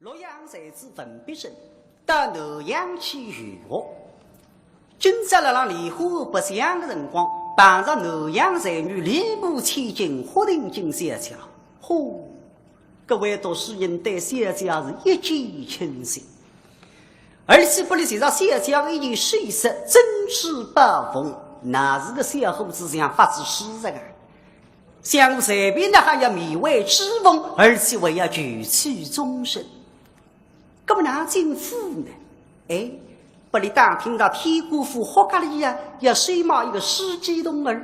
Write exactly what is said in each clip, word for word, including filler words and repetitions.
洛阳才子文必正到南阳去游学。今朝辣辣梨花白相个辰光，碰着南阳才女李母千金霍定金小姐。嚯，搿位读书人对小姐是一见倾心，而且拨俚寻着小姐个一件首饰，珍珠宝凤，乃是个小伙子像发仔痴仔个。 想随便哪哈要迷为之凤，而且还要求娶终身。搿么哪亨进府呢？哎，拨俚打听到天官府霍家里呀，要收买一个书记童儿。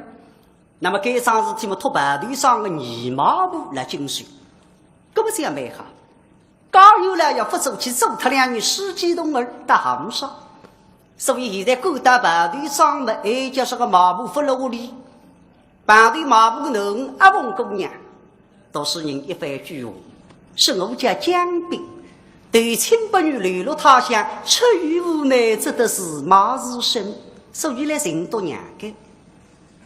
那么该桩事体么，托跑堂上个二卖婆来经手。搿么想蛮好，假如来要勿做，去做脱两个书记童儿搭行上。所以现在赶到跑堂上么，哎，叫啥个卖婆勿落屋里。 旁边卖婆个囡儿阿凤姑娘，读书人一番句闲话，说我叫江碧，投亲不遇，流落他乡，出于无奈，只得自卖自身，所以来寻到娘家。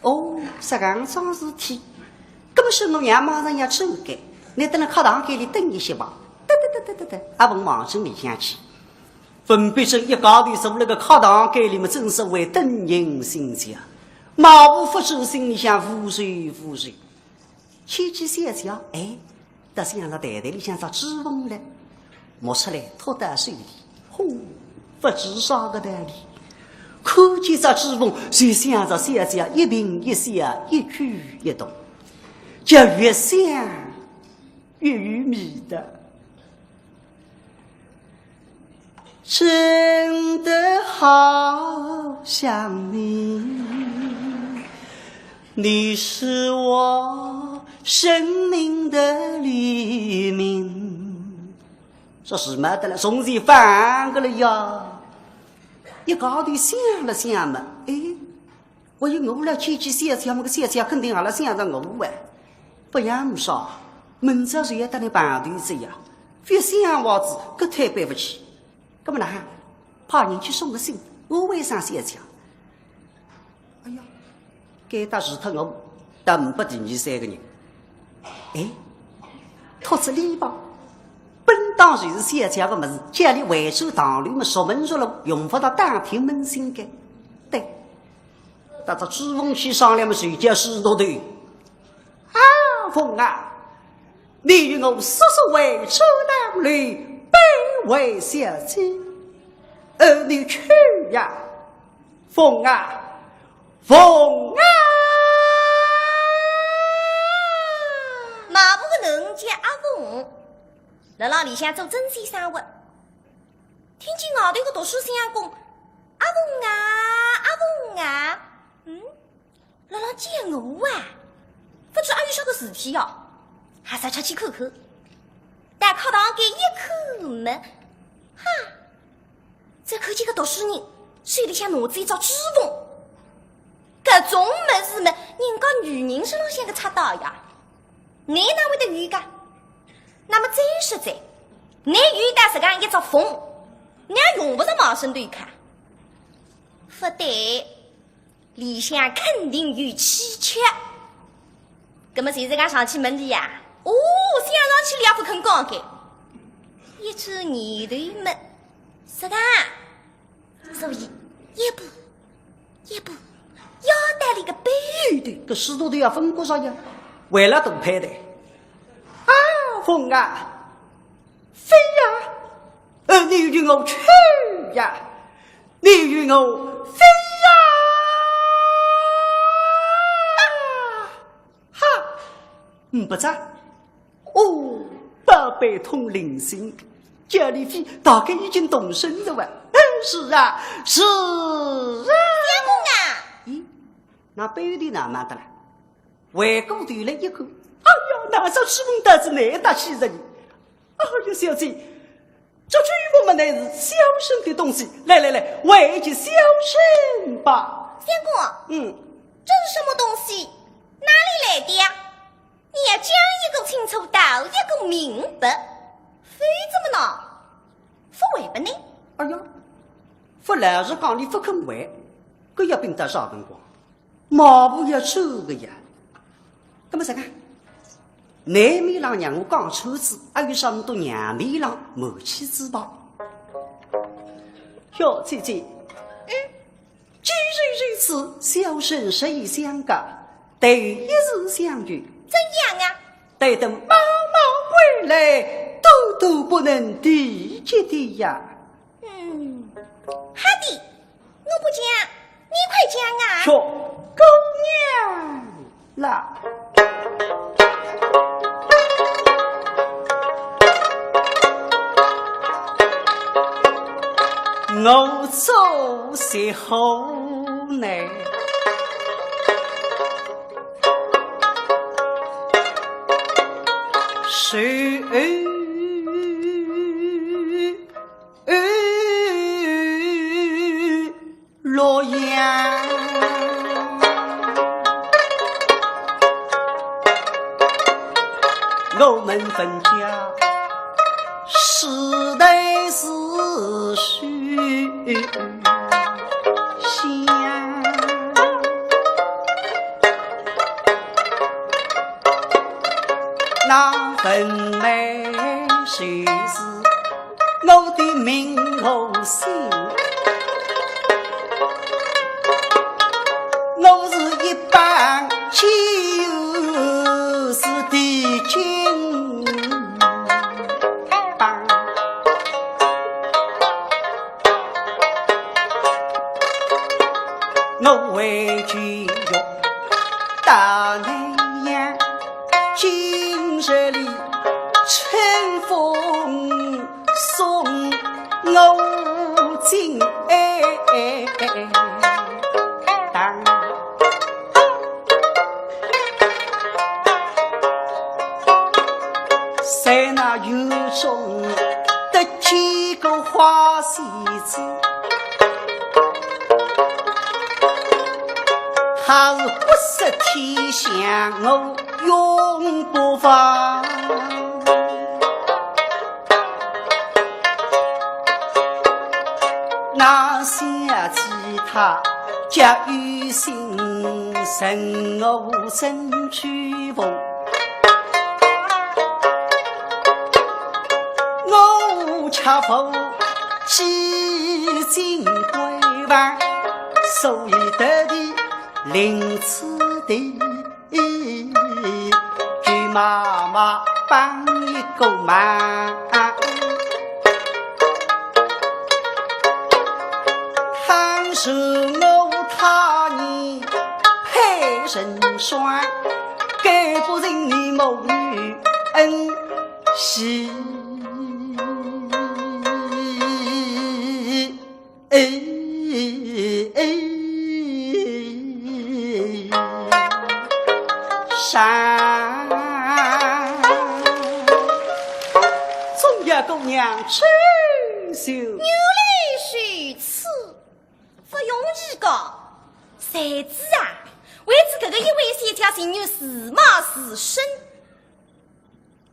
哦，是搿桩事体，搿么说我娘马上要出嫁，倷等辣客堂间里等一歇吧。得得得得得得，阿凤望准里向去。 文必正一家头坐辣个客堂间里么，正所谓等人心焦。卖婆勿转，心里向无数无数。牵记小姐，哎，搭想着袋袋里向只珠凤嘞，摸出来托到手里，呼，勿知啥个道理。看见只珠凤，就想着小姐一颦一笑，一举一动，叫越想越有味道。 真的好想你，你是我生命的黎明。搿是没得了，从前放个了呀。一家头想了想嘛，哎， 我有我了，牵记小姐么，个小姐肯定也辣想着我哎。勿要么啥，明朝就要搭倷碰头仔呀，覅想法子，搿忒对勿起。搿么哪哈，派人去送个信，安慰声小姐。哎呀，该搭除脱我，倒呒不第二三个人。哎，托仔俚吧，本当就是小姐个物事，叫俚回转堂楼么，熟门熟路，用勿着打听门信个。对。 搭只珠凤去商量么，就叫书读头。啊，凤啊，你与我速速回转堂楼，拜会小姐。呃，你去呀，凤啊，凤啊！卖婆个囡叫阿凤，辣辣里向做针线生活。 听见外头个读书相公，阿凤啊，阿凤啊，嗯，辣辣叫我啊，勿知阿有啥个事体哦，还是出去看看。到客堂间一看么，哈，只看见个读书人手里向拿仔一只珠凤，搿种物事么，人家女人身浪向个插刀呀，倷哪会得有个？ 那么再说哉，倷有得实梗一只凤，倷也用勿着卖身头个。勿对，里向肯定有蹊跷。葛么就是讲上去问俚呀，哦，想上去俚也勿肯讲个。一转念头么，是个，所以一步 一步，要到俚个背后头。搿书读头要勿过啥呀，为了多拍的。啊，凤啊，飞呀，呃，你与我去呀，你与我飞呀。哈，嗯，勿着。 哦，宝贝通灵心，叫俚飞大概已经动身了哇。哎，是啊，是啊。相公啊！咦，那背后头哪哼得了？回过头来一看，哎呀，那只珠凤倒是倷搭去哉呢。哎呀，小姐，这珠凤么乃是小生的东西，来来来，还给小生吧。相公，嗯。这是什么东西？哪里来的呀？ 你要讲一个清楚，道一个明白，否则么呢，勿还拨倷。哎呀，勿老实讲，俚勿肯还，搿要屏到啥辰光？卖婆要走个呀。那么啥个？难面浪让我讲穿仔，还有啥么多娘面浪瞒起仔吧？哟，姐姐，哎，既然如此，小生实已相告，待一时相遇。怎样啊？待等妈妈归来，都都不能提及的呀。嗯，好的，我不讲，你快讲啊。说，姑娘啦。我做些好呢？谁？ 洛阳，我们分家世代是许香。那份美就是 我的名和姓，我是一般就是的金榜。我为君玉大南阳，今日里春风 送我进。在那雨中的几个花西子，他是不识天相，我永不忘。 那些其他家有心，任我怎去逢，我却无几斤规范，所以得的临此地。 与妈妈帮一个忙。倘若我他年配成双，该不成你母女恩喜。 哎，哎，上。总要姑娘成就。原来如此，不容易个。谁知啊，为仔搿个一回小姐情愿自卖自身。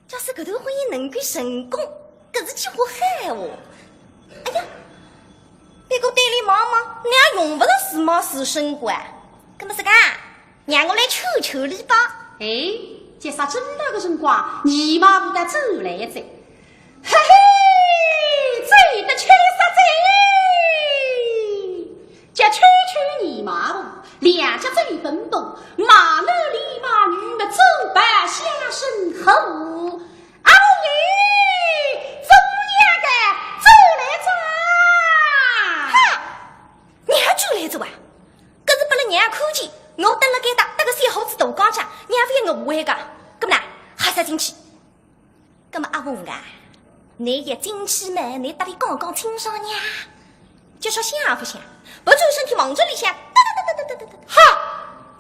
假使搿段婚姻能够成功，搿是几化好哦。哎呀，不过对俚望望，倷也用勿着自卖自身个啊。搿么自家，让我来劝劝俚吧。哎，就说正搿个辰光，二妈婆倒转来哉。嘿嘿，走得轻些哉。 叫劝劝二妈婆，两脚走奔波，马男里马女么走白相身后。啊，你怎么样个走来着？哈，娘转来着哇？搿是拨了娘看见，我蹲辣该搭，搭个小伙子大讲讲，娘勿要我回个，搿么啦，还是进去。 葛么阿凤啊，倷一进去嘛，倷搭俚讲讲清爽呀，就说响勿响？勿转身体望着里向，哒哒哒哒哒哒哒哒。哈！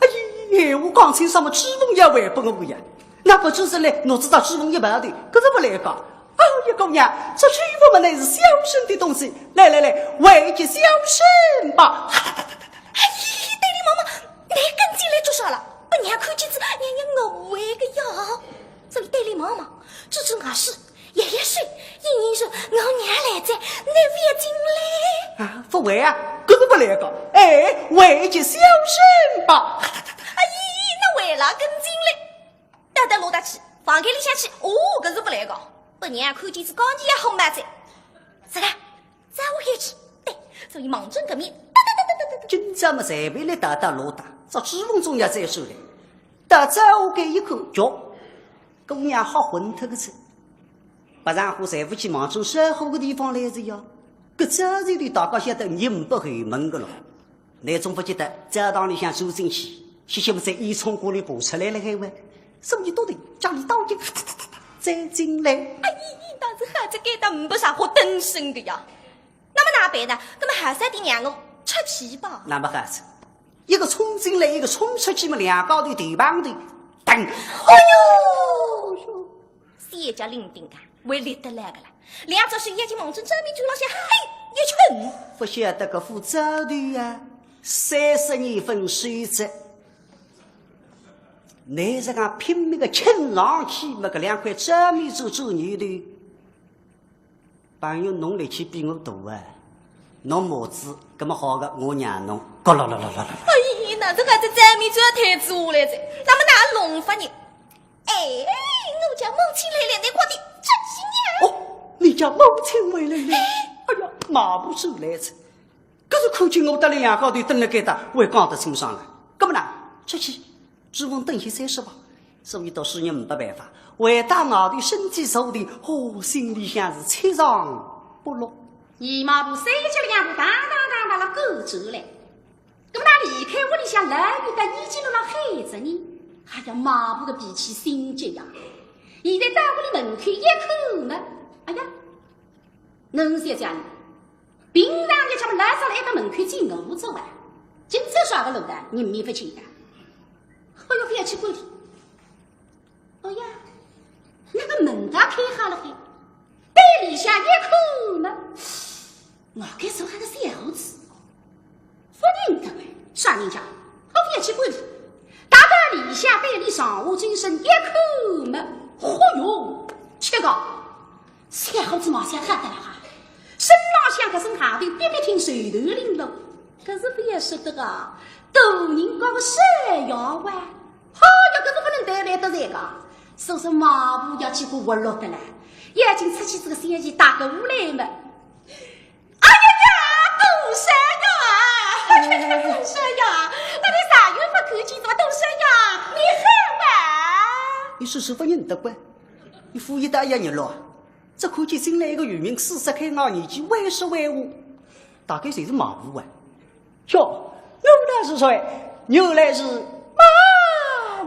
哎呀，闲话讲清爽么，珠凤也还拨我呀。那勿转身来，拿仔只珠凤一抱头，搿是勿来个。哎呀，姑娘，这珠凤么乃是小生的东西，来来来，还给小生吧。哎呀，对俚望望，倷跟进来做啥了？拨娘看见仔，娘娘误会个呀。 所以对俚望望，指指外势，摇摇手，应应说，我娘来哉，倷覅进来。啊，勿会啊，搿是勿来个。哎，回去小声吧。哎，那为了跟进来，大大落大去，房间里向去，哦，搿是勿来个，拨娘看见是讲起也好骂哉。啥个？再下去，对，所以望准搿面，哒哒哒哒哒哒。今朝么随便来打打落打，只朱凤总也再出来，到灶下间一看，哟，姑娘吓昏脱个哉。白丈夫侪勿去望准烧火个地方来哉呀，搿灶头里大家晓得人勿后门个咯。 乃总勿见得灶堂里向走进去，歇歇么在烟囱管里爬出来了海喂，所以笃定家里到底再进来。哎，倒是好哉，该搭呒不啥好登升个呀。那么哪办呢？那么还是得让我出去吧。那么还是，一个冲进来，一个冲出去嘛，两家头头碰头，噔，哎呦！ 小脚伶仃个，会立得来个啦。两只手一记望准灶面柱浪向，嘿，一揿。勿晓得搿副灶头啊，三十年份守着。乃是讲拼命个揿上去，么搿两块灶面柱做扭头。朋友，侬力气比我大啊，侬麻子，搿么好个，我让侬，咯咯咯咯咯咯。哎，那这个这灶面柱要坍下来哉，那么哪弄法呢？ 哎，我家母亲来了，你快点出去呀！哦，你家母亲回来了。哎呀，妈婆出来哉。搿是看见我搭两家头蹲辣该搭，会讲得清爽个。搿么呢，出去，朱凤等歇再说吧。所以读书人呒办法，回到外头身体坐定，哦，心里向是七上八落。姨妈婆三脚两步当当当当了赶转来。 那么离开屋里向老远得已经辣海哉呢，哎呀，妈婆个脾气性急呀。现在到屋里门口一看嘛，哎呀，侬是讲，平常日脚么老早辣埃搭门口走路哉啊，今朝啥个路的，人面勿见个。哎哟，覅去管伊。 哦呀，那个门打开好了嘿，对里向一看嘛，外头坐好个小伙子，勿认得个，啥人家？我覅去管伊。踏到里向对里上下精神一看嘛，嚯哟，吃个，小伙子貌相好得了哈，身浪向搿身行头，笔笔挺，袖头绫罗。 搿是覅说的啊，大人家个小丫鬟。哈呀，搿是勿能带来得罪个。所以说妈婆要几乎活络得来，眼睛出去这个生意打个无来么。哎呀呀，大少爷啊，大少爷，那你啥又勿客气，怎么大少爷？你好啊？你是勿是勿认得个？你敷衍得一样热络啊？ 只看见进来一个渔民，四十开外，年纪会说会话，大概就是妈婆啊。哟，我来是谁？原来是妈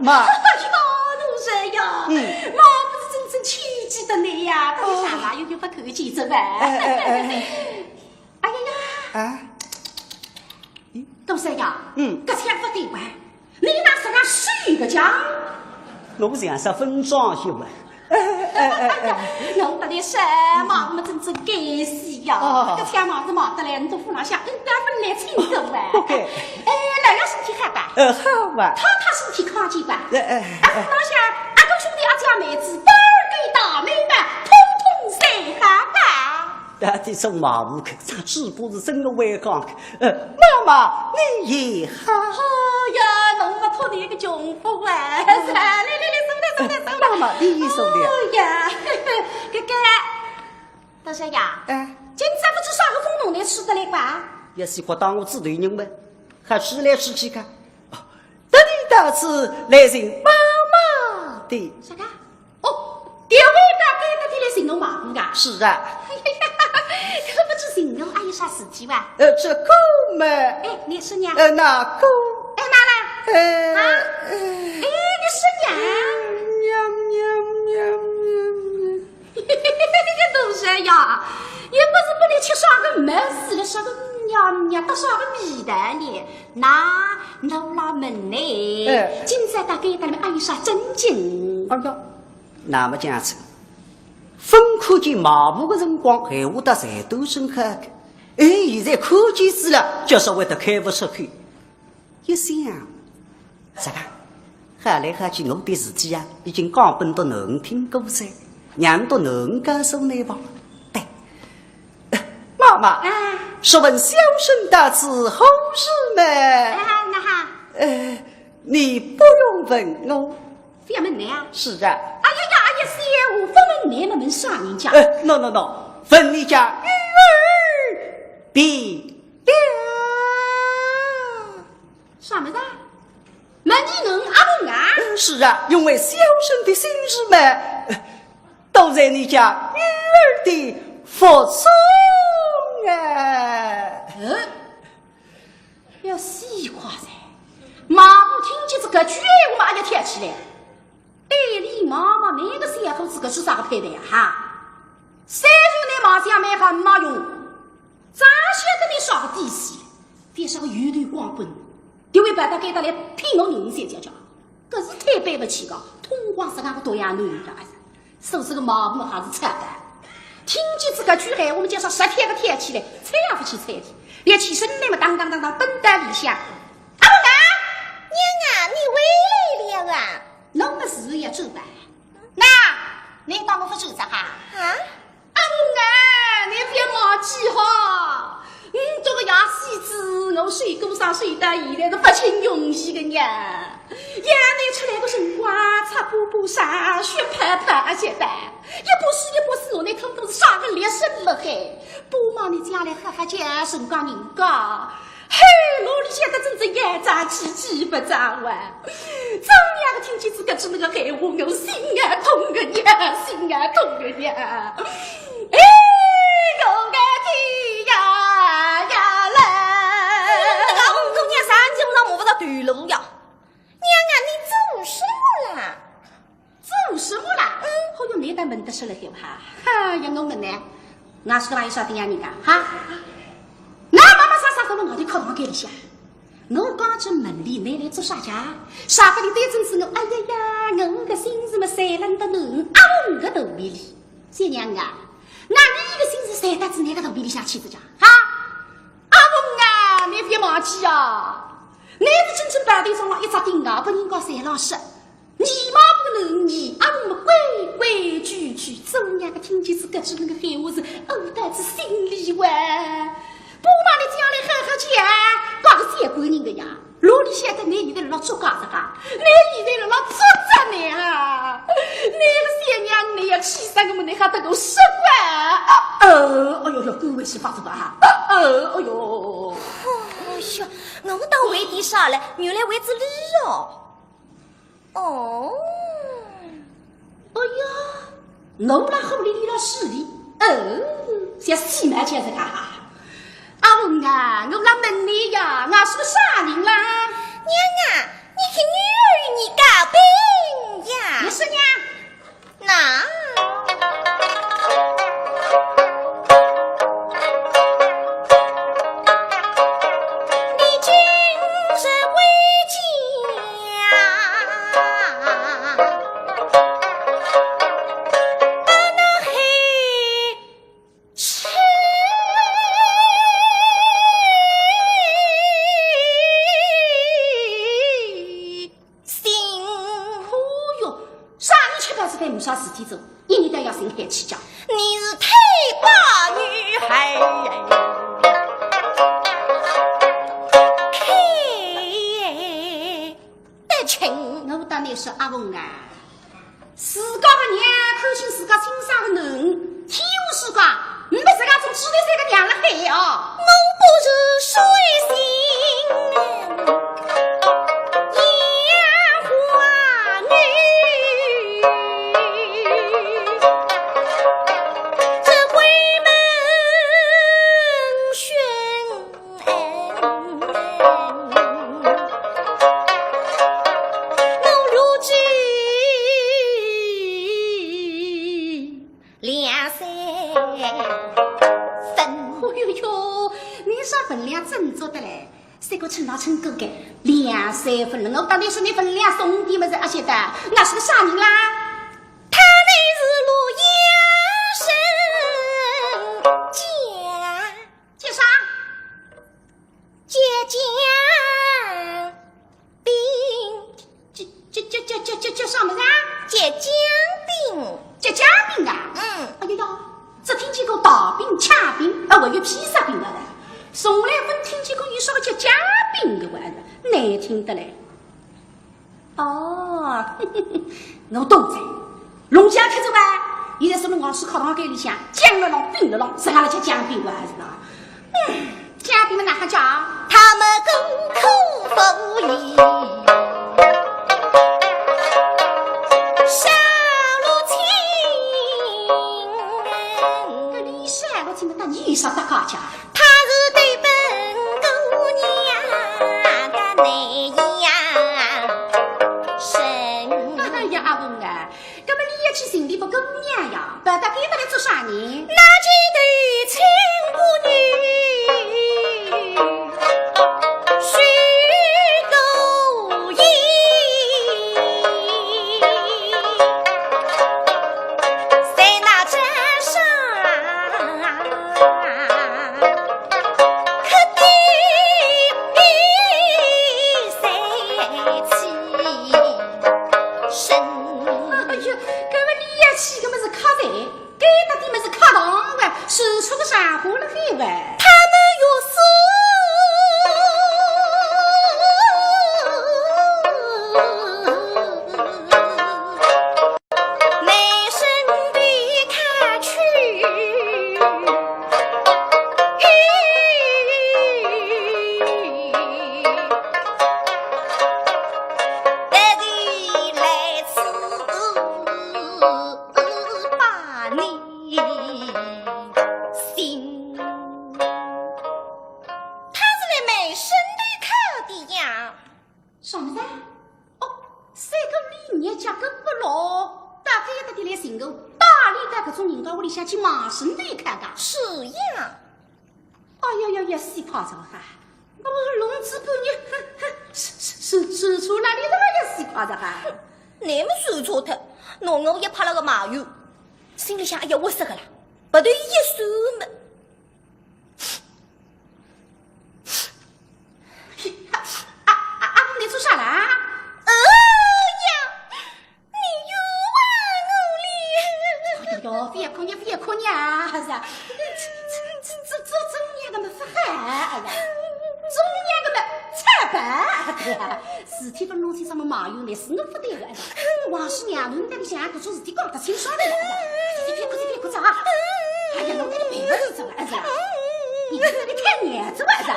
妈。哎呀，大少爷，嗯。妈婆是真正气急的呢呀，到底啥啦，又又勿客气这个。哎，哎，哎，哎。哎呀呀。啊？大少爷，嗯。搿腔勿对哇， 你哪是个水个家？我像是分装修啊。哎，哎，哎，哎。侬搭点什么，我们真正该死呀。哦。搿天忙是忙得来，侬都府浪向恩官分来请走哎。OK。哎，老爷身体好吧？呃，好吧。太太身体康健吧？哎，哎，哎。啊，府浪向阿哥兄弟阿姐妹子，宝儿跟大妹们，统统侪好吧？ 到底做妈婆去，只不过是真个会讲个。呃，妈妈，你也好。哦呀，侬勿托你个穷福哎。来来来，送来送来送来。妈妈，你也送的。哦呀，哥哥，大少爷，哎。今朝勿知啥个风弄来吹得来吧？也是觉当我自对人么，还吹来吹去看。啊，特地到此来寻妈妈的。啥个？ 哦，特为到该搭点来寻侬妈妈个？是啊。哎呀，搿勿知寻侬阿有啥事体伐？呃，这个嘛。哎，你说呀？呃，那个。哎，哪啦？呃，啊？呃。哎，你说呀？喵，喵，喵，喵，喵。大少爷，也勿是拨你吃啥个物事了，啥个喵喵，到啥个味道呢？那，侬拉问呢？哎。今朝到该搭来阿有啥正经？哎呀， 那么讲起，勿看见妈婆个辰光，闲话搭侪都是好个。哎，现在看见仔了，就是会得开勿出口。一想，啥个？好来好去，我的事体啊，已经讲拨侬听过哉，让侬告诉侬吧。对，呃，妈妈，啊。试问小生到此何事么？啊，那哈。呃，你不用问我。 覅问侬啊？是啊。哎呀呀，问你们问啥人家？哎，喏喏喏，问你家女儿的爹。啥么子啊？问你问阿文啊？嗯，是啊，因为小生的心事嘛，呃，都在你家女儿的腹中啊。嗯，要死快哉！马虎听见这个句闲话嘛，也跳起来。 哎，你妈妈那个小伙子，搿是啥个配的呀？哈，虽然你马相蛮还没用，咋晓得你啥个底细？别啥个油头光棍，就会把他给他来骗我人三脚脚，搿是太对不起个，通光是那个多样男人啊！说这个马虎还是惨的。听见这个句闲话，我们叫啥十天个跳起来，睬也不去睬的，连起身来嘛，当当当当奔到里向。阿文啊，娘啊，你回来了啊！ 侬么是也走吧？那，你当我不走着哈？啊？阿文啊，你别忘记哈，你这个野戏子，我水果上水到现在都不清容易的呀。养你出来的辰光，赤巴巴上血泡泡啊，现在一把屎一把屎，我那通通是啥个烈士了嘿。不瞒你讲来，哈哈讲，辰光人家 嘿，哪里晓得真正要长气气不长啊？张两个听见自家子那个闲话，我心啊痛个呀，心啊痛个呀！哎，我个天呀呀嘞！那个红姑娘上前我摸不着头龙呀。娘啊，你做什么啦？ 做什么啦？嗯，好像没得门得说了对吧？哈，要我们呢，俺是个哪有啥的呀你讲哈？那妈妈啥啥都问我的靠上给一下。我刚正门里没来做啥家，啥个你对准是我，哎呀呀，我个心思么散乱的呢，啊，我个肚皮里，小娘啊，那你一个心思散到子那个肚皮里向去的家哈？阿文啊，你别忘记啊，你是真正白头上了一只钉啊，不应该散浪说。 你妈不能，你阿姆规规矩矩，做娘个听见自家子那个闲话是恶到仔心里哇。不瞒你讲来哈哈讲，搞个小官人个呀，哪里晓得你现在辣做啥个？你现在辣做着呢啊！你个小娘，你要气死我们，你还得个说怪啊！呃，哎呦呦，各位是发什么啊？呃，哎呦。哎呀，我倒为点啥了，原来为仔你哦。 哦。哎呀，我辣火里，你辣水里，哦，像死蛮僵是干哈？阿文啊，我辣问你呀，我是个啥人啦？娘啊，你给女儿你告病呀？也是娘。那。 心。哦哟，啥人吃饱是饭没啥事体做，一日到夜心海气讲。你是太把女孩开得轻。我当你是阿凤啊。 自家个娘看清自家亲生个囡，天下世界，没自家种猪头三个娘了海哦。我不是水性杨花女，这闺门选 两三分。哎呦呦，你啥分量真做得来？三个称那称够个，两三分了，我当然是你分量重点么是阿晓得，那是个啥人啦？他乃是洛阳人家。 叫啥？浙江兵。叫，叫，叫啥么子啊？浙江兵。浙江兵啊？嗯。哎呀呀，只听见过大兵、枪兵，啊，还有披萨兵的嘞。从来没听见过有啥个浙江兵的玩意儿，难听得嘞。 哦，我懂哉。龙江去走吧，现在说明我是靠堂间里向，讲了浪，兵了浪，实梗了叫讲兵啊，是吧？嗯，讲兵嘛哪哈讲？他们功可无疑，少了情。搿里少了情嘛，但你啥大家讲？他是对本姑娘的那样深。哎呀，阿凤啊， 搿么你要去寻俚个姑娘呀，跑到该搭来做啥呢？那就对请姑娘许个愿，在那山上磕头三次。 哎呀，搿么你要去，搿么是磕头，该搭地么是磕头哇，是出个啥货了嘿哇？他们有事，没身的看去。 他是来卖身头靠的呀。啥物事啊？哦，三个里日脚跟勿牢，大概得得来寻个，带俚到搿种人家屋里向去卖身头靠个。是呀。 哎呀呀呀，死快哉哈！我弄仔半日，哼哼，是是是，是哪里那么要死快哉哈？你们算错脱，拿我一拍了个麻油，心里想，哎呀，我死个啦，鼻头一酸么。啊啊啊！你做啥啦？哎呀！ 你冤枉我哩！哎呦，覅哭呀，覅哭呀，是啊，这这这这这娘个么勿好，哎呀，这娘个么惨吧，哎呀，事体勿弄清爽么麻油呢，是我勿对个，哎呀，我是娘，侬到底想搿种事体讲得清爽点，哎呀，覅哭覅哭啊，哎呀，侬到底赔勿起了，哎呀，你这个太娘子了，哎呀，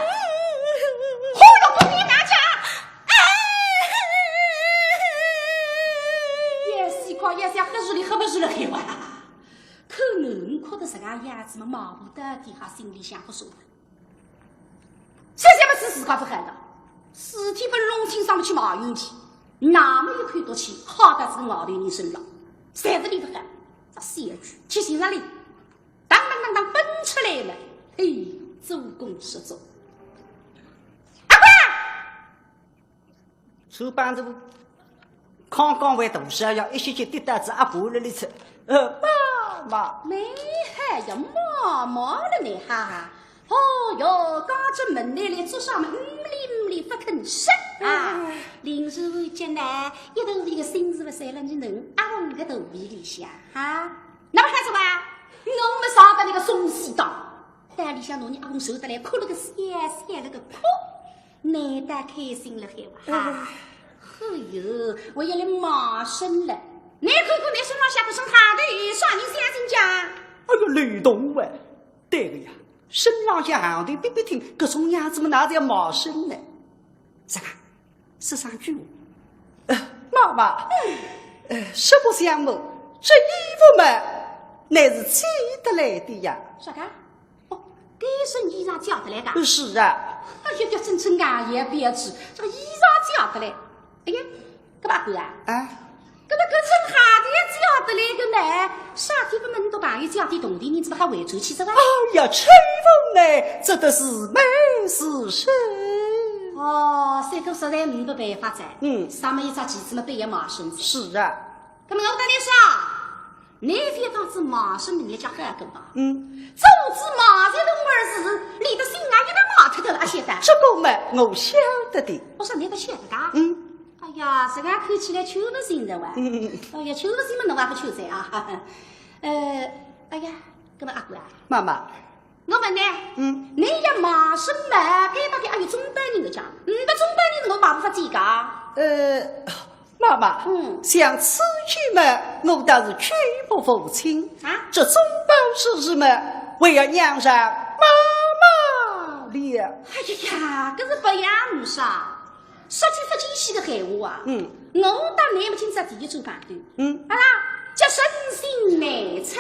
好要不你拿家。 也是讲也是要合适哩，合不适哩，嘿哇！看侬哭得实梗样子嘛，马虎到底哈心里想勿爽。想想嘛是自家勿好个，事体勿弄清爽么去埋怨去，那么一口毒气哈到仔外头人身浪，侪是俚勿好，这小鬼去寻着俚，当当当当奔出来了，嘿，做功失足。阿官！ 穿帮子，刚刚还大小呀，一歇就跌到仔阿婆勒里去。呃，妈妈。蛮好呀，妈妈了蛮好。哦哟，刚这门来来做啥嘛，嗯哩嗯哩勿肯说啊。嗯。临时间呢，一头皮个心思勿在了，你能阿凤个肚皮里向哈。那么看着吧，我们上班那个松西档，但里向拿你阿凤受得来，哭了个死呀死呀那个哭。 难得开心了海哇哈！哎哟，我要来卖身了。你看看你身浪向搿身行头，啥人相信讲？哎哟，刘同啊，对个呀，身浪向行头逼逼挺，搿种样子么哪叫卖身呢？啥个？说上句话。呃，妈妈，呃，实不相瞒，这衣服嘛，乃是借得来的呀。啥个？ 哦，搿身衣裳借得来个？是啊。哎呀呀，真正啊，也别致，这个衣裳借得来。哎呀，搿么阿官啊？啊？搿么搿身鞋头也借得来个呢？啥地方么，倷笃朋友借点铜钿，倷怎么还回转去哉哇？哎呀，秋风呢，这都是没事事。哦，三哥实在没办法哉。嗯。啥么一只棋子么，必要卖身子。是啊。搿么我搭倷说， 倷覅当仔卖身能力介好个吧？嗯。做仔卖鞋童儿是，俚个心啊也能卖脱个，阿晓得？这个嘛，我晓得的。我说倷倒晓得个？嗯。哎呀，实梗看起来秋勿信的哇。嗯嗯嗯。哎呀，秋勿信嘛，侬也勿求哉啊。呃，哎呀，搿么阿官啊，妈妈。我问倷，嗯。倷要卖身嘛，该搭里还有中班人个讲，呒不中班人我卖勿法子个。呃，妈妈，嗯。想此去嘛，我倒是举步扶亲。啊？这宗保之事嘛，还要让让妈妈了。哎呀呀，搿是勿让啥？说句勿经世个闲话啊。嗯。我搭㑚母亲只第一桩碰头。嗯。啊啦，叫人心难测，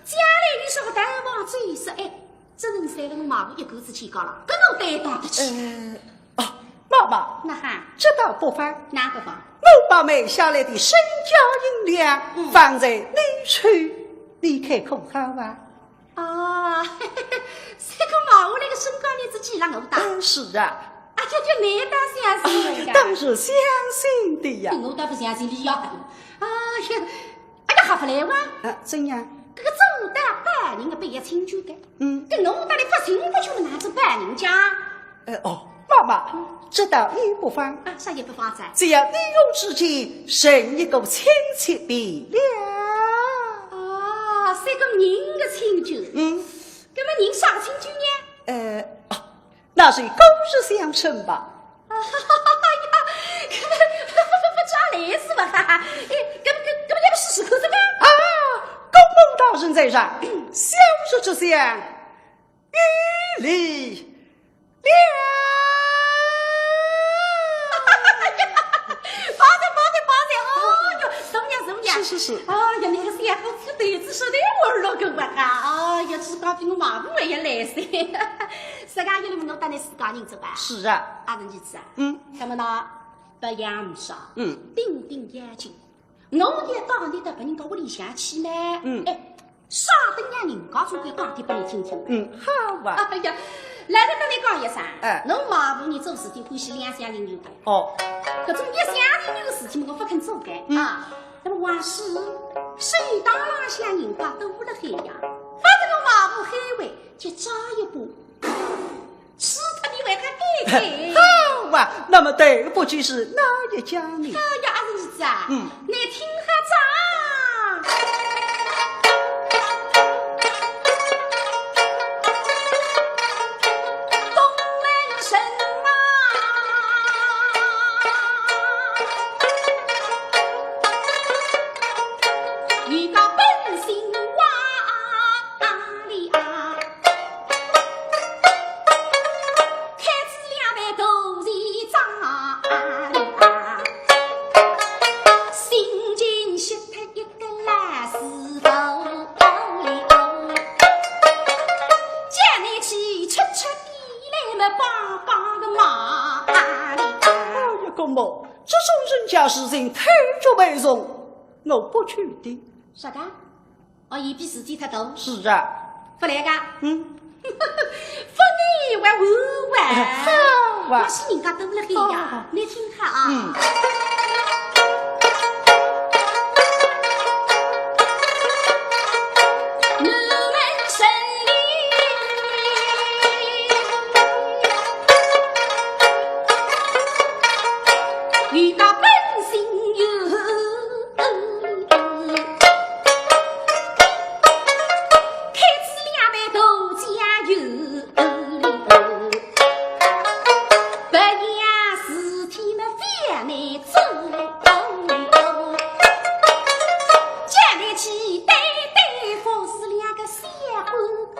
将来有啥个大王之意思，哎，只能随了我妈妈一个子去搞了，搿我担当得起。呃，啊，妈妈，哪哈？这倒不妨。哪个方？我把买下来的身家银两，嗯。放在你处，你看可好啊？啊，这个嘛，我那个身家银子寄了我的。嗯，是啊。啊，这就没当相信人家。哎呀，当然相信的呀。我倒不相信，你要很。哎呀，哎呀，还不来哇？啊，怎样？这个总得办人个，不要请求的。嗯。跟我到底不请不求，哪种办人家？呃，哦，妈妈，这倒也不妨。啊，啥也不妨噻。只要你我之间成一个亲戚便了。哦，是个人个亲戚。嗯。那么人啥个亲戚呢？呃，啊，那是姑侄相称吧。哎呀，搿个勿勿勿勿勿勿抓来是吧？哎，搿搿搿也勿是是可是吧？啊，姑母大人在上，小侄之相，有礼了。哎呀，放心放心放心，哦哟，是呀是呀。是是是。哎呀，那个小伙子对子说的我耳朵根吧哈，哎呀，自家比我妈妈还要来噻。自家一路我当然自家人做吧。是啊。阿是儿子啊？嗯。那么呢，不要啥，嗯。顶顶要紧。我也到你的别人家屋里向去呢，嗯。哎，啥等让人家总归讲点拨你听听。嗯，好啊。哎呀，来了跟你讲一声，哎。我妈妈呢做事体欢喜两厢情愿的。哦。搿种一厢情愿的事体嘛，我勿肯做的，嗯。啊。那么往时，水塘浪向人家都辣海呀，反正我妈妈海外就抓一把，除脱你还敢改改？好啊，那么对不起是哪一家呢？哎呀，阿是儿子啊，嗯。你听好讲。东门人啊，有个本姓王里啊，开仔两爿肚皮张里啊，心情失态一个烂死头里哦，叫你去吃吃地来么帮帮个忙里啊。哎呀，姑母，这种人家事情推举为重，我不去的。啥个？ 哦，伊比自己太大。是啊。勿来个？嗯。勿来还玩玩。好啊。那是人家都辣海呀，哦。你听好啊。嗯。南门人里，有个本姓有 开仔两爿大家有，别样事体么勿要难做，叫你去对对付是两个小官官。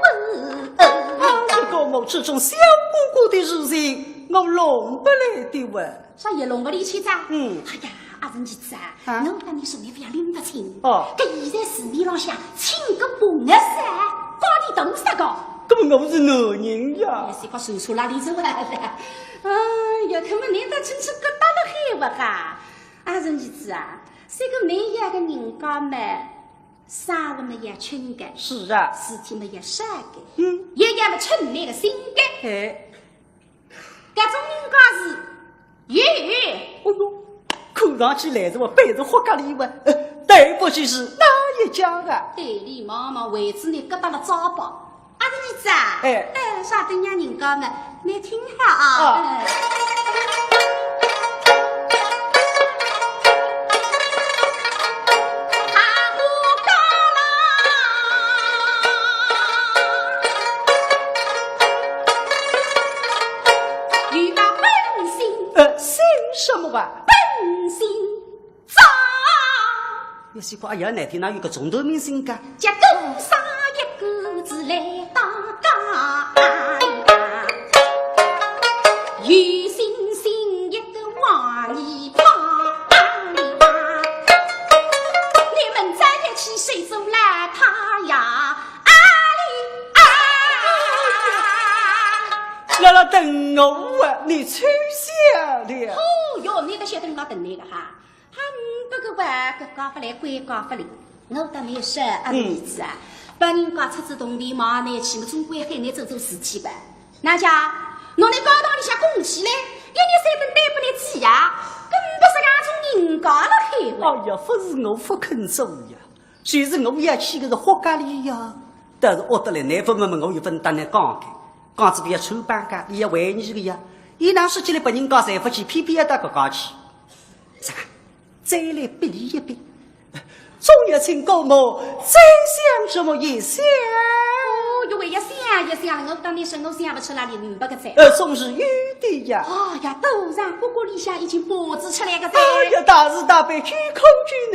啊，这个我这种小官官的事情，我弄不来的哇。啥也弄不来去哉？嗯。哎呀，阿是儿子啊， 啊？我搭你说你勿要拎得清。哦。搿现在市面浪向请个朋友噻，讲钿多少个？搿么我是男人呀。哎，是个手手拉里走啊。哎呀，搿么你倒真是个大了海哇哈！阿是儿子啊，这个没有个人家嘛，生活么也轻个，是啊。事体么也少个，嗯。也要么称你个心个。哎。 搿种人家是有。哦哟，看上去来是我背着活家里问，呃，对不起是哪一家啊？对里忙忙为子你搿搭了糟粕。阿是儿子啊？哎。哎，啥等样人家呢？你听好啊。啊。哎。 有个本姓，呃，姓什么啊？本姓我是讲，哎呀，难听哪有个重头明星个？叫多少一个字来打架，有信心一个王一棒，你们在一起谁做老太呀？啊哩啊！辣辣等我啊，你吹响了。哦哟，你个晓得我等你个哈？ 还呒不个话，搿讲法来怪讲法哩。我搭倷说，阿是儿子啊，拨人家出仔铜钿买倷去，我总归喊倷做做事体吧。哪讲？拿倷高堂里向供起来，一日三顿对拨倷几呀？搿呒不实梗种人家了海哇。哎呀，勿是我勿肯做呀，就是我要去搿个豁家里呀。但是豁得来，倷勿问问我，又勿搭倷讲个，讲仔勿要穿帮个，伊要为难个呀。伊哪说起来拨人家侪勿去，偏偏要到搿家去。啥个？ 再来逼伊一逼。总要请姑母再想这么一想。哦哟喂，要想一想了，我当年说我想勿出哪里明白个哉。呃，总是有的呀。哎呀，都让哥哥里向已经布置出来个哉。哎呀，大慈大悲，有苦救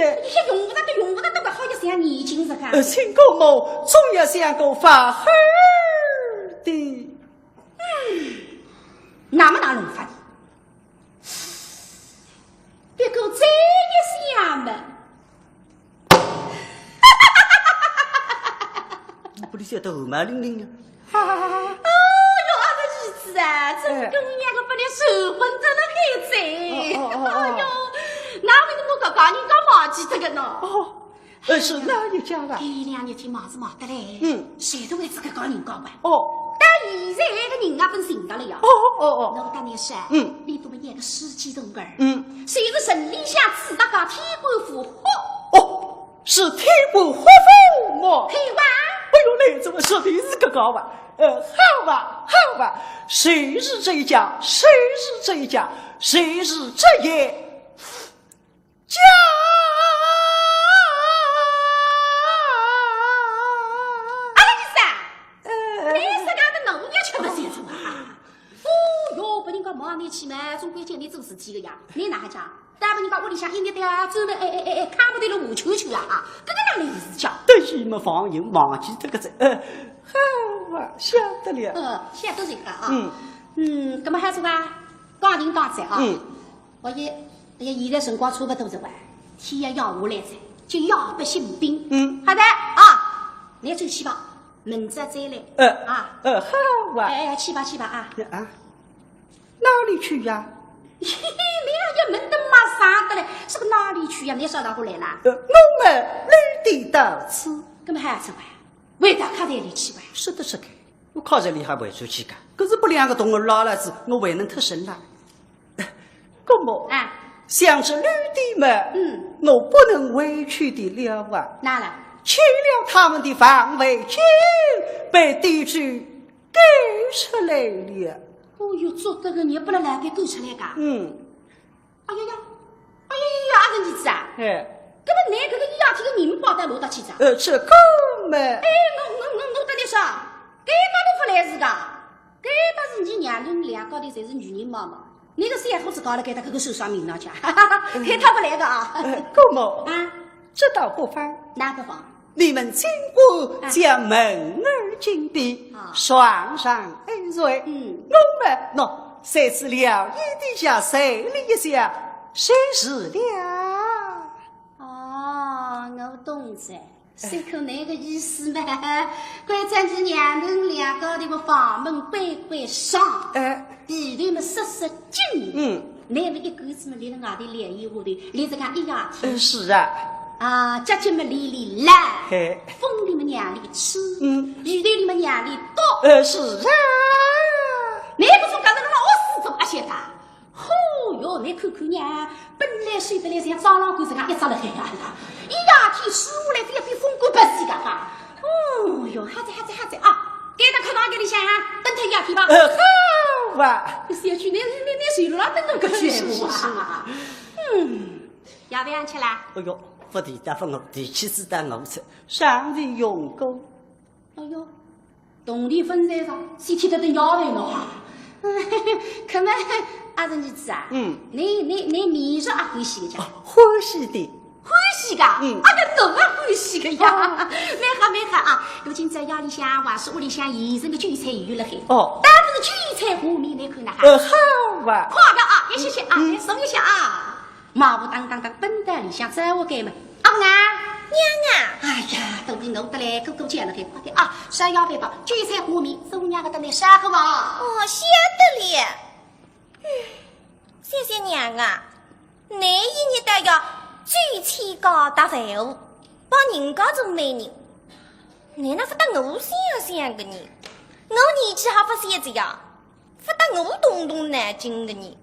难。哎呀，用勿着的，用勿着的，好要想眼睛是看。呃，请姑母总要想个法好的。嗯，那么哪弄法呢？ 别个再一想嘛。我拨伊笑得汗毛凛凛呀。哦哟，阿是儿子啊，真跟娘个拨倷受昏得了海哉。哦，哦，哦，哦。哎哟，哪会得我搿家人家忘记脱个呢？哦，呃，是哪一家啦？搿两日天忙是忙得嘞。嗯。谁都会自个家人家吧？哦。但现在搿个人啊，分寻到了呀。哦，哦，哦。我搭倷说，嗯。你多么一个书记同志。嗯。 就是城里向住大家天官富户。哦，是天官富户么？嘿哇！哎哟，倷怎么说的是搿个哇？呃，好哇，好哇，谁是这一家？谁是这一家？谁是这一家？哎呀，你噻，呃，倷是讲的农业全部写出啊？哦哟，拨人家忙倷去嘛，总归叫倷做事体个呀，倷哪哈讲？ 但拨人家屋里向一日到夜专门哎哎哎哎，看勿得了，无球球啊啊，搿个哪能是讲？得意么放心，忘记这个字，呃，好啊，晓得了。嗯，晓得这个啊。嗯。嗯，搿么还是吧，讲人讲在啊。嗯。我也，也现在辰光差不多了哇，天也要下来了，就夜不醒兵。嗯。好的啊，倷转去吧，明朝再来。呃，啊。呃，好啊。哎，哎，去吧，去吧啊。啊。 哪里去呀？嘿嘿，倷也闷得蛮伤的嘞，是个哪里去呀？倷啥大过来啦？呃，我们旅店到此。搿么还要走啊？回到客栈里去吧。是的，是的，我客栈里还回出去个，可是拨两个同学拉拉仔，我还能脱身啦。呃，姑母，啊。想这旅店嘛，嗯。我不能回去的了啊。哪了？去了他们的房间，被地主 赶出来了。哦哟，做得个，倷拨勒老板赶出来个？嗯。哎呀呀，哎呀呀，阿是儿子啊？哎。搿么倷搿个一夜天个人跑到哪搭去哉？呃，这个嘛。哎，我，我，我，我搭倷说，搿个勿来事个，搿个是倷娘娘两家头侪是女人嘛嘛。 倷个小伙子搞了该搭搿个受伤名堂去啊，开脱勿来个啊。呃，姑母，啊？这倒不妨。哪不妨？你们尽管将门儿紧闭，啊。床上安睡。嗯。我们喏，在此聊一地下，睡了一下，就是了。哦，我懂哉。 随口倷个意思嘛，关照伲娘娘两家头个房门关关上，哎。地头么煞煞紧。嗯。倷么一个子么立勒外头凉意下头，立仔介一夜天。呃，是啊。啊，脚脚么连连拉，嘿。风里么让俚吹，嗯。雨头里么让俚倒。呃，是啊。倷搿种讲得了老死怎么阿晓得？ 嚯哟，倷看看呀，本来瘦得来像蟑螂狗实梗一只辣海呀，一夜天吹下来，非要比风管拔死个哈。哦哟，好哉好哉好哉啊，该搭客房间里向啊，等脱一夜天吧。呃，好啊。搿小鬼，倷倷倷倷，辣等我搿句闲话啊？是，是，是。嗯，要勿要吃啦？哎哟，勿提搭勿我，提起子搭我吃，尚未用过。 哎哟，铜钿分散上，先吃得顿夜饭喏。搿么，阿是儿子啊？嗯。倷倷倷面食阿欢喜个家？哦，欢喜的。欢喜个，嗯。哎呀，我也欢喜个呀。哦。蛮好，蛮好啊。如今在夜里向，还是屋里向现成个酒菜有了海。哦。但是酒菜下面侬看哪哈？呃，好啊。快点啊，一歇歇啊，嗯。来坐一歇啊。马步当当当奔到里向，走过来嘛。阿凤啊。娘啊。哎呀，肚皮饿得来，咕咕叫了海，快点啊，烧夜饭吧，酒菜下面，做娘个等侬烧个吧。哦，晓得了。嗯，谢谢娘啊。 侬一日到夜酒菜搞大饭碗，帮人家做媒人，侬哪勿搭我想想个呢？我年纪还勿小仔呀，勿搭我动动脑筋个呢？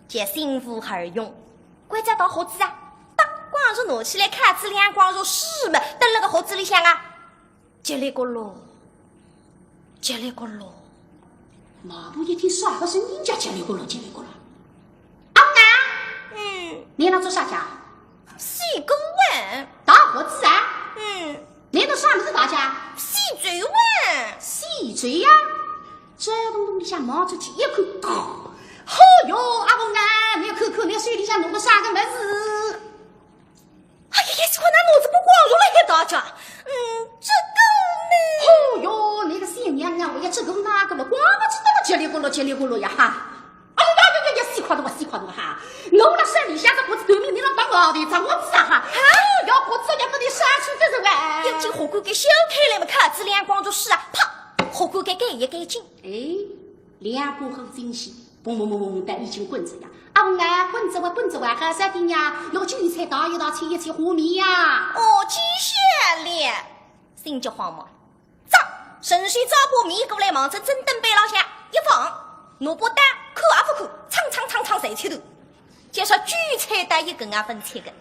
叫心无二用，关照到盒子啊，当光着拿起来，开仔两光着水么，蹲辣个盒子里向啊。 叽里咕噜，叽里咕噜。马步一听啥个声音叫叽里咕噜叽里咕噜？阿凤啊，嗯。侬辣做啥家？洗锅碗。汏盒子啊？嗯。侬拿啥物事汏家？洗嘴碗。洗嘴呀？这东东里向望出去一看，哦哟，阿凤啊，侬看看侬手里向拿个啥个物事？ 哎呀，一歇看拿脑子勿光着了一大家。嗯，这个呢？哦哟，侬个小娘啊，我也这个那个了，光勿知道了，叽里咕噜叽里咕噜呀哈。哎呀呀呀呀，死快点吧，死快点吧哈！我辣山里向只盒子头面，侬辣拔我的，咋我知啊哈？哎，要盒子也勿得杀出这种哎。要紧盒盖盖掀开来嘛，开仔两光着水啊，啪，盒盖盖盖一盖紧。哎，两把火进去，嘣嘣嘣嘣，但已经滚着呀。 阿凤啊，滚着哇，滚着哇，好啥个呀？拿酒菜倒一倒，汏一汏下面呀。哦，记下了。心急慌忙，走，顺手抓把面过来，望仔砧凳背浪向一放，拿把刀看也勿看，锃锃锃锃侪切脱。就说酒菜搭一根也勿切个。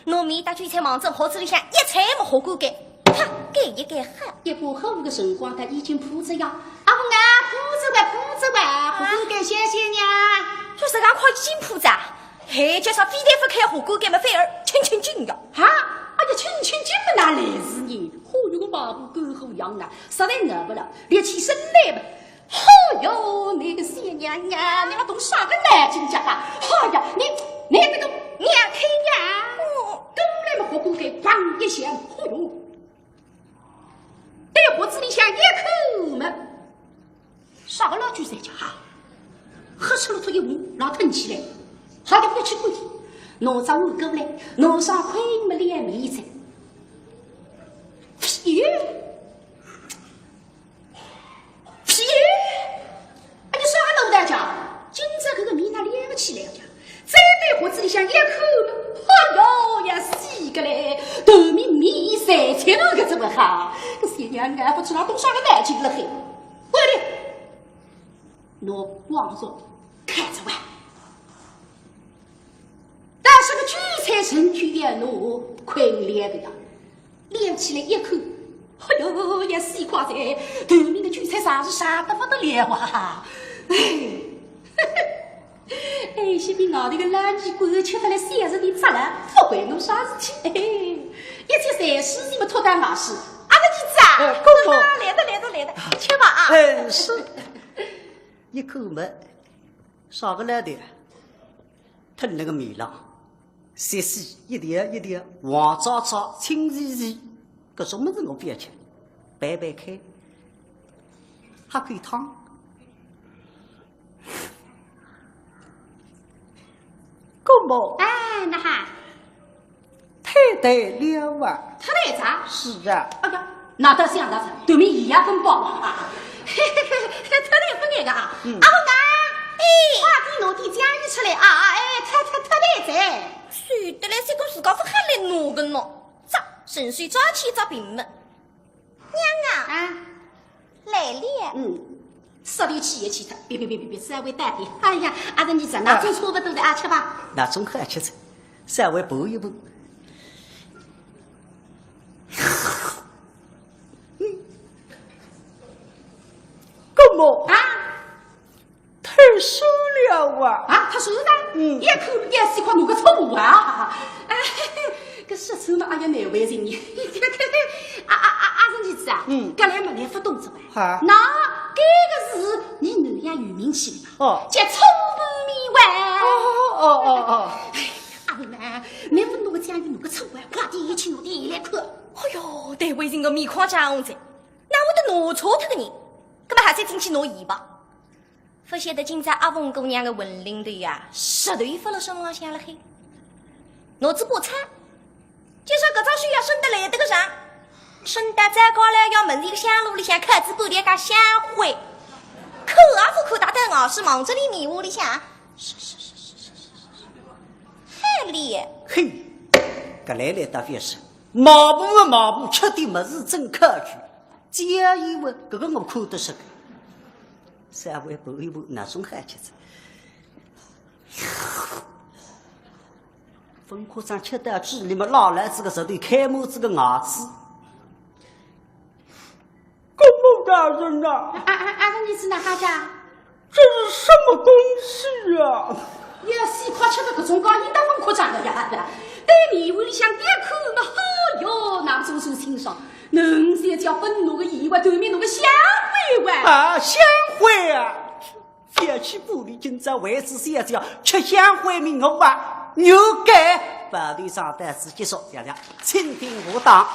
拿面搭酒菜望仔盒子里向一汏么，盒盖盖，啪，盖一盖好。一把火个辰光，它已经铺着呀。阿凤啊，铺着哇，铺着哇，盒盖盖掀掀呀。说实梗快已经铺着啊，嘿，叫啥非但勿开盒盖盖么，反而轻轻紧呀。哈，哎呀，轻轻紧么哪来事呢？嚯哟，个马步过火样啊，实在耐勿牢，立起身来么， 哦哟，侬个小娘啊，侬要动啥个脑筋家啊？哎呀，侬，侬这个娘胎呀，过来么，盒盖盖嘭一响，哦哟，对盒子里向一看么，啥个老酒菜家啊？喝出了吐一壶，老吞起来，好的，勿要去管伊，拿只碗过来，拿上筷么两面子，咦？ 屁！哎，侬啥个脑袋家？今朝搿个面哪亮勿起来个家？再对盒子里向一看，哎哟呀，死个嘞！头面面侪切脱个，怎么哈？搿小娘啊，勿知道动啥个脑筋了嘿。喂，侬光说看着哇。 但是个酒菜盛出来，侬困了个呀。亮起来一看，哎哟，也死快哉，头面个酒菜上是上得勿得了啊！哎，哎，先比外头个烂泥滚吃脱了三十年杂了，勿关侬啥事体。哎，一切侪是你们托单老师。阿个儿子啊，哎，哥哥。来得，来得，来得，吃吧啊。哎，是。一口闷，啥个来的？ 吞那个米了，细细一点一点，黄渣渣、青细细，搿种物事我勿要吃，白白开，喝口汤。姑母。哎，哪哈？ 太对了啊！太对啥？是啊。哎呀，那倒想到啥，对面伊也分包啊。嘿嘿嘿，太对分那个啊。嗯。阿凤啊，哎，快点拿点酱油出来啊！哎，太太太对哉。谁得来这个自家勿喊来拿个喏？咋，顺手抓起只瓶么？娘啊！啊？ 来了。嗯，说的气也气脱，别别别别别，稍微淡点。哎呀，阿是你这那种差不多的啊，吃吧。那种好吃着，稍微补一补。嗯，干嘛？啊？太酸了啊！啊，太酸了？嗯。也可也是块弄个错误啊！哎，搿说错嘛，哎呀，难为情呢。啊啊啊，阿是你子啊？嗯。搿来么来勿懂着啊？ 哈。那搿个是你南阳有名气的嘛？哦。叫冲拌面哇。哦哦哦哦。哎，阿妹，侬勿弄个菜像你弄个错啊，快点去拿点盐来看。哎哟，对为人个面孔涨红仔，哪会得拿错脱个人？搿么还是进去拿盐吧。勿晓得今朝阿凤姑娘个魂灵头呀，实头勿辣身浪向了嘿。拿仔把菜，就说搿桩事要审得来得个长，审得再过来要问伊个香炉里向刻仔半条个香灰，看也勿看，大胆硬是望着伊面糊里向，是是是是是是是，害哩。嘿，搿来来倒勿是，毛婆啊毛婆，吃点物事真考究。只要一问，搿个我看得出个。稍微拌一拌，哪种好吃仔？分科长吃到嘴里么，拉来仔个舌头，开满仔个牙齿。公公大人呐，啊啊啊！你是哪哈家？这是什么东西呀？要死快吃个搿种高，应当分科长个呀！对面糊里向一看嘛，哦哟，那么种种清爽，能是叫分侬个意外，对面侬个香灰哇！啊，香灰啊！覅去不理，今朝为仔小姐吃香灰面糊啊，牛改！报头上到此结束，谢谢，请听下档。